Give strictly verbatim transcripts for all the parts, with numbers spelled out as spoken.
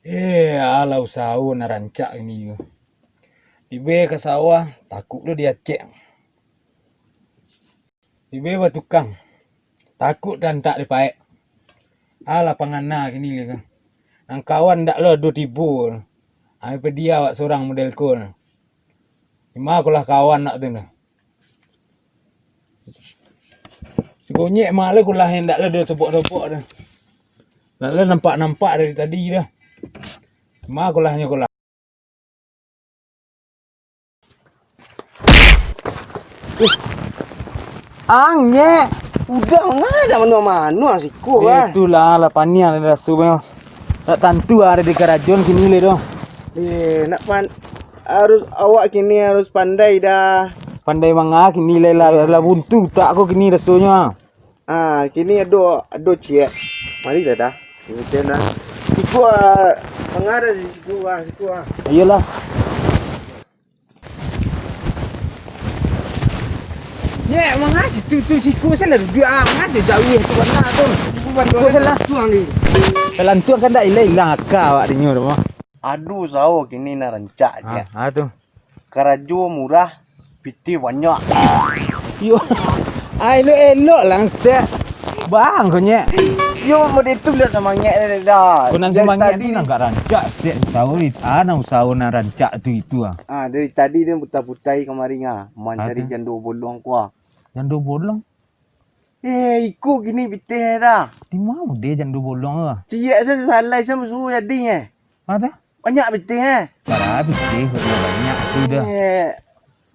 Eh, alah usaho nan rancak kini ko. Tibo ka sawah, takuik lo diacek. Tibo batukang, takuik tantak dipaek. Alah pangana kini lai ko. Nan kawan ndak lo ado tibo. Ai padiah awak surang model ko. Dima kolah kawan nak tu nah. Sigonyek mah lo kolah, ndak lo ado tobok-tobok tu. Ndak lo nampak-nampak dari tadi dah. Dima kolahnyo kolah. Ang, Nyek. Udah, manga dak manuang-manuang siko, Eh, ah. Itulah, lah paniang lah raso, bang. Tak tantu lah ado di karajoan kini lai doh. Eh, nak pan-, harus awak kini harus pandai dah. Pandai manga kini lai lah, lah buntu utak ko kini rasonyo, ah. Ah, kini ado, ado ciek. Mari dah, dah. Kini ciek dah. Siko, ah, manga dah siko, ah, siko, ah. Iyolah. Nyek, manga situ tu siko, salah duduak, ah, manga jauah tu bana tu. Siko salah. Salantuang kan dak ilang-ilang aka awak dinyo tu mah. Aduh, sawo kini nan rancak, Cek. Ah, tu. Karajo murah, pitih banyak. Yo. Ai, elok-elok lah, Stek. Bang, ko, Nyek. Yo, mode tu lah samangek dah. Ko nan samangek tu nan agak rancak, Stek. Usaho di, ah, nan usaho nan rancak tu itu, ah. Ah, dari tadi den puta-putai kamari, ah, mancari jando bolong ko, ah. Jando bolong? Eh, iko kini pitih dah. Di ma mode jando bolong tu, ah? Ciek se salai se basuo jadi, eh. Ha, tu? Banyak pitih, eh. Bara pitih kok banyak tu dah. Eh,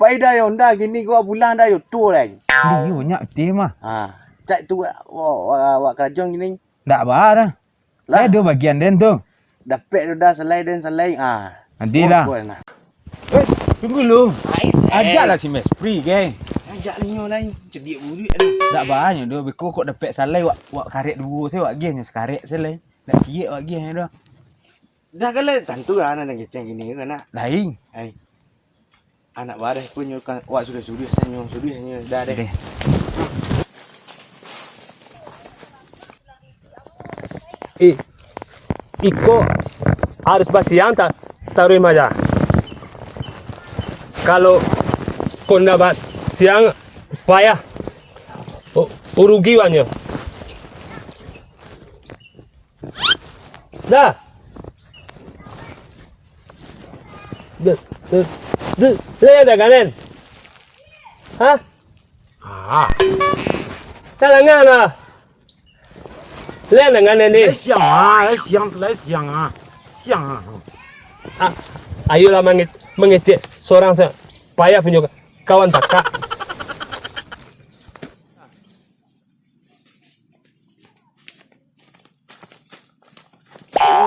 pai dah yo nda kini ko pulang dah yo tu dah. Iyo, banyak pitih mah. Ha, cak tu awak, awak, awak karajo kini. Ndak ba dah. Lah. Eh, ado bagian den tu. Dapek tu dah, salai den salai. Ah. Adi lah. Eh, tunggu lu. Ajaklah si Mespri, geng. Ajak inyo lai, cadiak buruak tu. Ndak ba nyo doh, beko kok dapek salai wak, wak karek duo se wak agiah nyo sakarek se lai. Ndak ciek wak agiah nyo doh. Dah kan lai tantu lah anak kecek kini kan nak. Lain. Ai. Anak bareh pun nyo kan, wak sudah suruh sanyo, suruh sanyo dah deh. Deh. Eh, iko harus basiang ta-, taruih maja. Kalau ko ndak basiang, payah. U-, urugi banyak. Dah. Duh, duh, duh. Lai dah kanen? Hah? Ah. Dah langah dah. Lai dah kanen ni? Lai siang ah, lai siang, lai siang ah. Siang ah. Ah, ayolah mange-, mangecek sorang sa-, payah punyo kawan takak.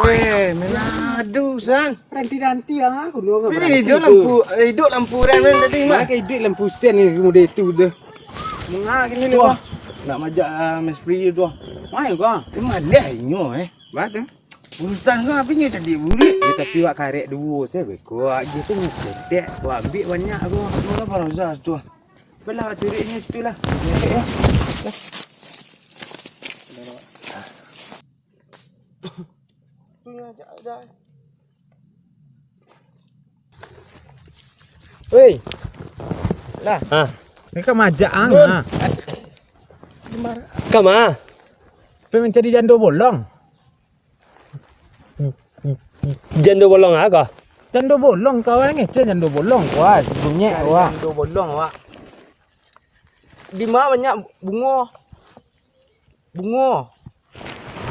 Weh, menado, San. Ranti-ranti ah, aku dua Pilih hidup lampu, hidup lampu ran, ran tadi mah. Mana ka hidup lampu sen ni, mode tu dah. Manga kini ni, Wah, Bang? Nak majak, ah, Mespri tu. Mai, Bang. Di mana inyo, eh? Ba tu. Urusan ko, apo inyo cadiak buruak? Ya, tapi wak karek duo se beko, wak agiah se nyo saketek, wak ambiak banyak ko. Apo lah, Bang Rozal tu? Apolah, wak turuik inyo situ lah. Ya, ya. Woi. Lah. Ha. Ni ka majak ang, Dun. Ha. Ka ma? Pai mancari jando bolong. Jando bolong a ko? Jando bolong, kawan ngecek jando bolong. Wah, si Bunyek, wah. Jando bolong, wak. Di ma banyak bungo? Bungo.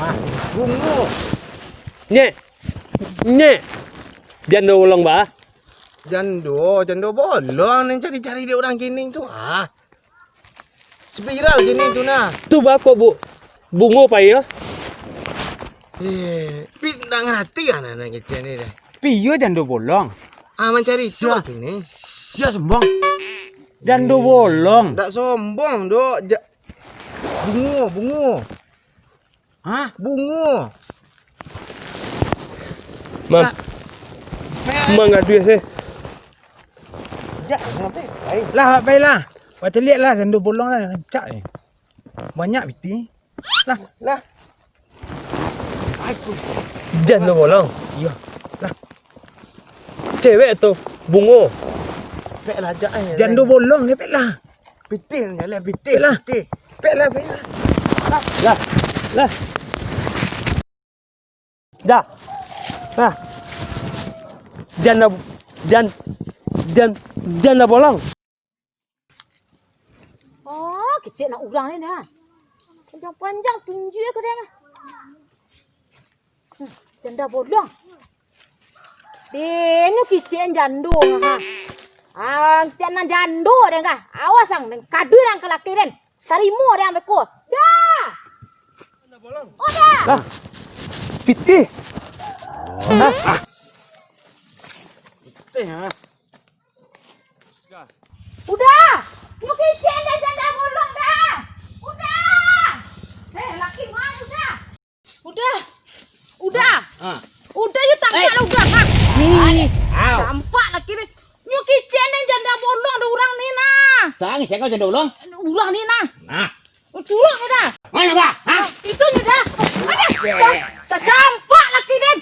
Hah? Bungo. Nyek. Nyek. Jando bolong ba? Jando, jando bolong nan cari-cari dek urang kini tu. Ah. Spiral kini tu nah. Tu ba ko, Bu? Bungo pai yo? Eh, pi ndak ngarati ah anak-anak kecek ni deh. Pi yo jando bolong. Ah, mancari tu Sia. Kini. Sia sombong. Jando bolong. Ndak sombong, Dok. Ja-, bungo, bungo. Hah? Bungo. Mam. Mangadu ya, se. Jak, sampai. Lah, pai lah. Wak caliak lah, jando bolong lah, rancak ni. Banyak pitih. Lah. Lah. Aku. Jando bolong. Iyo. Lah. Cewek tu bungo. Pek lah, jak, eh. Jando bolong ni, pek lah. Pitih, jalan pitih lah. Pitih. Pek lah, pek lah. Lah. Lah. Lah. Janda, jan-, jan-, janda bolong. Oh, kecek nak urang ni dah. Panjang-panjang tunjuak ka dia lah. Hmm, janda bolong. Deh, nu kecek jando ha. Ah, kecek nan jando deh kah. Awas ang, nan kadu nan ka laki den. Tarimo deh ang beko. Dah. Oh, dah. Lah. Pitih. Hah? Pitih, ha? Udah. Nyo kicik dah janda bolong dah. Udah. Eh, laki mai udah. Udah. Udah. Ah. Udah, yo tangkak lah, udah. Ha. Ni. Au. Campak laki ni. Nyo kicik dah janda bolong dah urang ni nah. Sang, siapa janda bolong? Urang ni nah. Nah. Turun nyo dah. Mana dah? Ha? Itu nyo dah. Ada. Dah, dah campak laki den.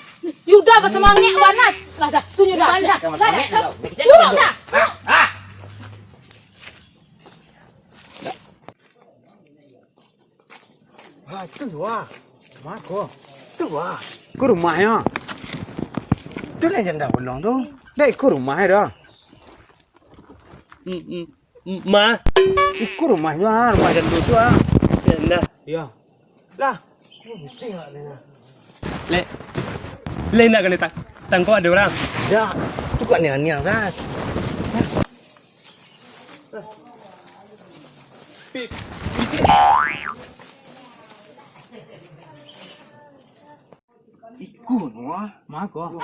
Yuda basamangek bana. Lah dah, tu nyo dah. Lah dah. Lah dah. Turun dah. Ha? Ha? Ha, tu wah. Mako. Tu wah. Ku rumahnyo. Tu lah janda bolong tu. Dek ku rumah dah. Mm, mm, mm, ma. Iko rumahnyo, ah, rumah jando tu, ah. Yo, nah. Iyo. Lah. Lek. Lek, nak kena tang-, tangkok ado urang. Yo. Tu kok niang-niang, Sat. Iko no, ah. Mako.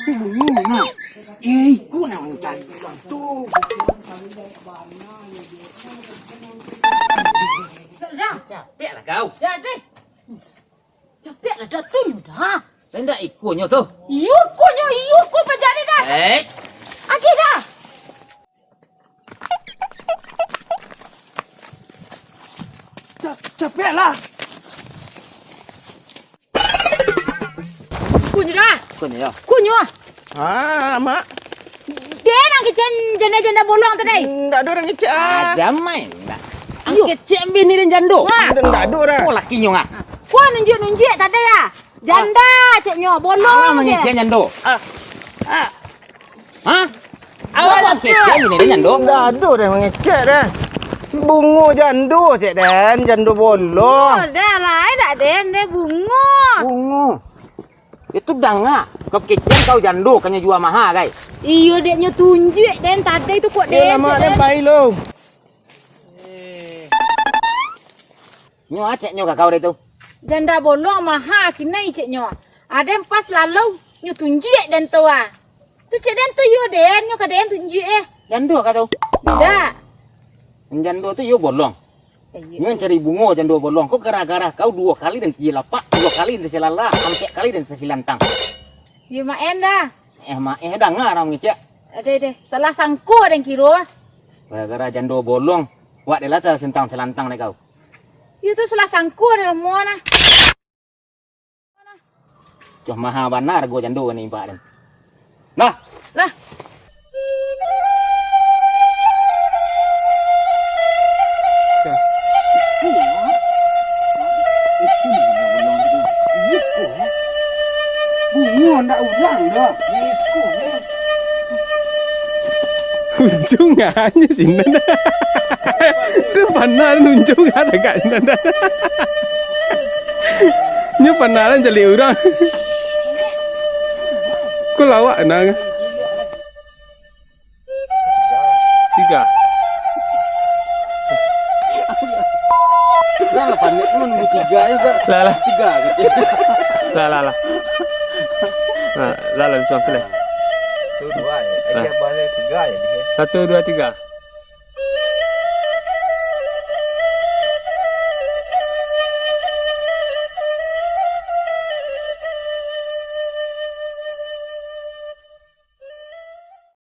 Tu bungo no. Eh, iko nan mancari urang tu. Dah. Capek lah kau. Jadi. Capek lah dah tu nyo dah. Lah ndak iko nyo tu. Iyo ko nyo, iyo ko pajadi dah. Eh. Agi dah. Ca-, capek lah. Kunyo dah. Kunyo yo. Kunyo. Ah, Mak. Deh, nan kecek janda-janda bolong tu, deh. Ndak ado urang ngecek, ah. Ada main ndak? Ang kecek bini dan jando. Ha. Ndak, ndak ado urang. Oh, lakinyo, ah. Ko nunjuak-nunjuak tadi, ah. Janda, ceknyo, bolong. Alah, mangecek jando. Ah. Ah. Hah? Awak kecek bini den jando? Ndak ado den mangecek den. Bungo jando cek den, jando bolong. Oh, dah lai dak den, den bungo. Bungo. Itu danga, kau kecek kau jando, kanyo jua maha, kai. Iyo, dek nyo tunjuak den tadi tu kok den. Eh, lama den pai lo. Nyo, ah, ceknyo ka kau deh tu. Janda bolong maha kinai ceknyo. Aden pas lalau, nyo tunjuak den tu, ah. Tu cek den tu yo den, nyo ka den tunjuak, eh. Jando ka tu? Indak. Jando tu yo bolong. Eh, iyo. Nyo cari bungo jando bolong. Kok gara-gara kau duo kali den tiye lapak, duo kali den silala, ampek kali den silantang. Yo maen dah. Eh, ma-, eh, danga urang mangecek. Adeh, adeh. Salah sangko den kiro. Gara-gara jando bolong, wak deh lah salah sintang salantang dek kau. Iyo tu salah sangko den rumo nah. Cok maha bana arago jando ni impak den. Nah. Lah. Bungo ndak urang doh. Ujung anyo sinan. Tu panah nunjuk agak sinan. Nyo panah lah caliak urang. Ko lawak nah. Tiga. Lah, panik pun di tiga juga. Lah, lah. Tiga gitu. Lah, lah, lah. Nah, lah, lah, sudah selesai. Satu, dua, ya. Nah. Aja bahasa tiga ya, dia. Satu, dua, tiga.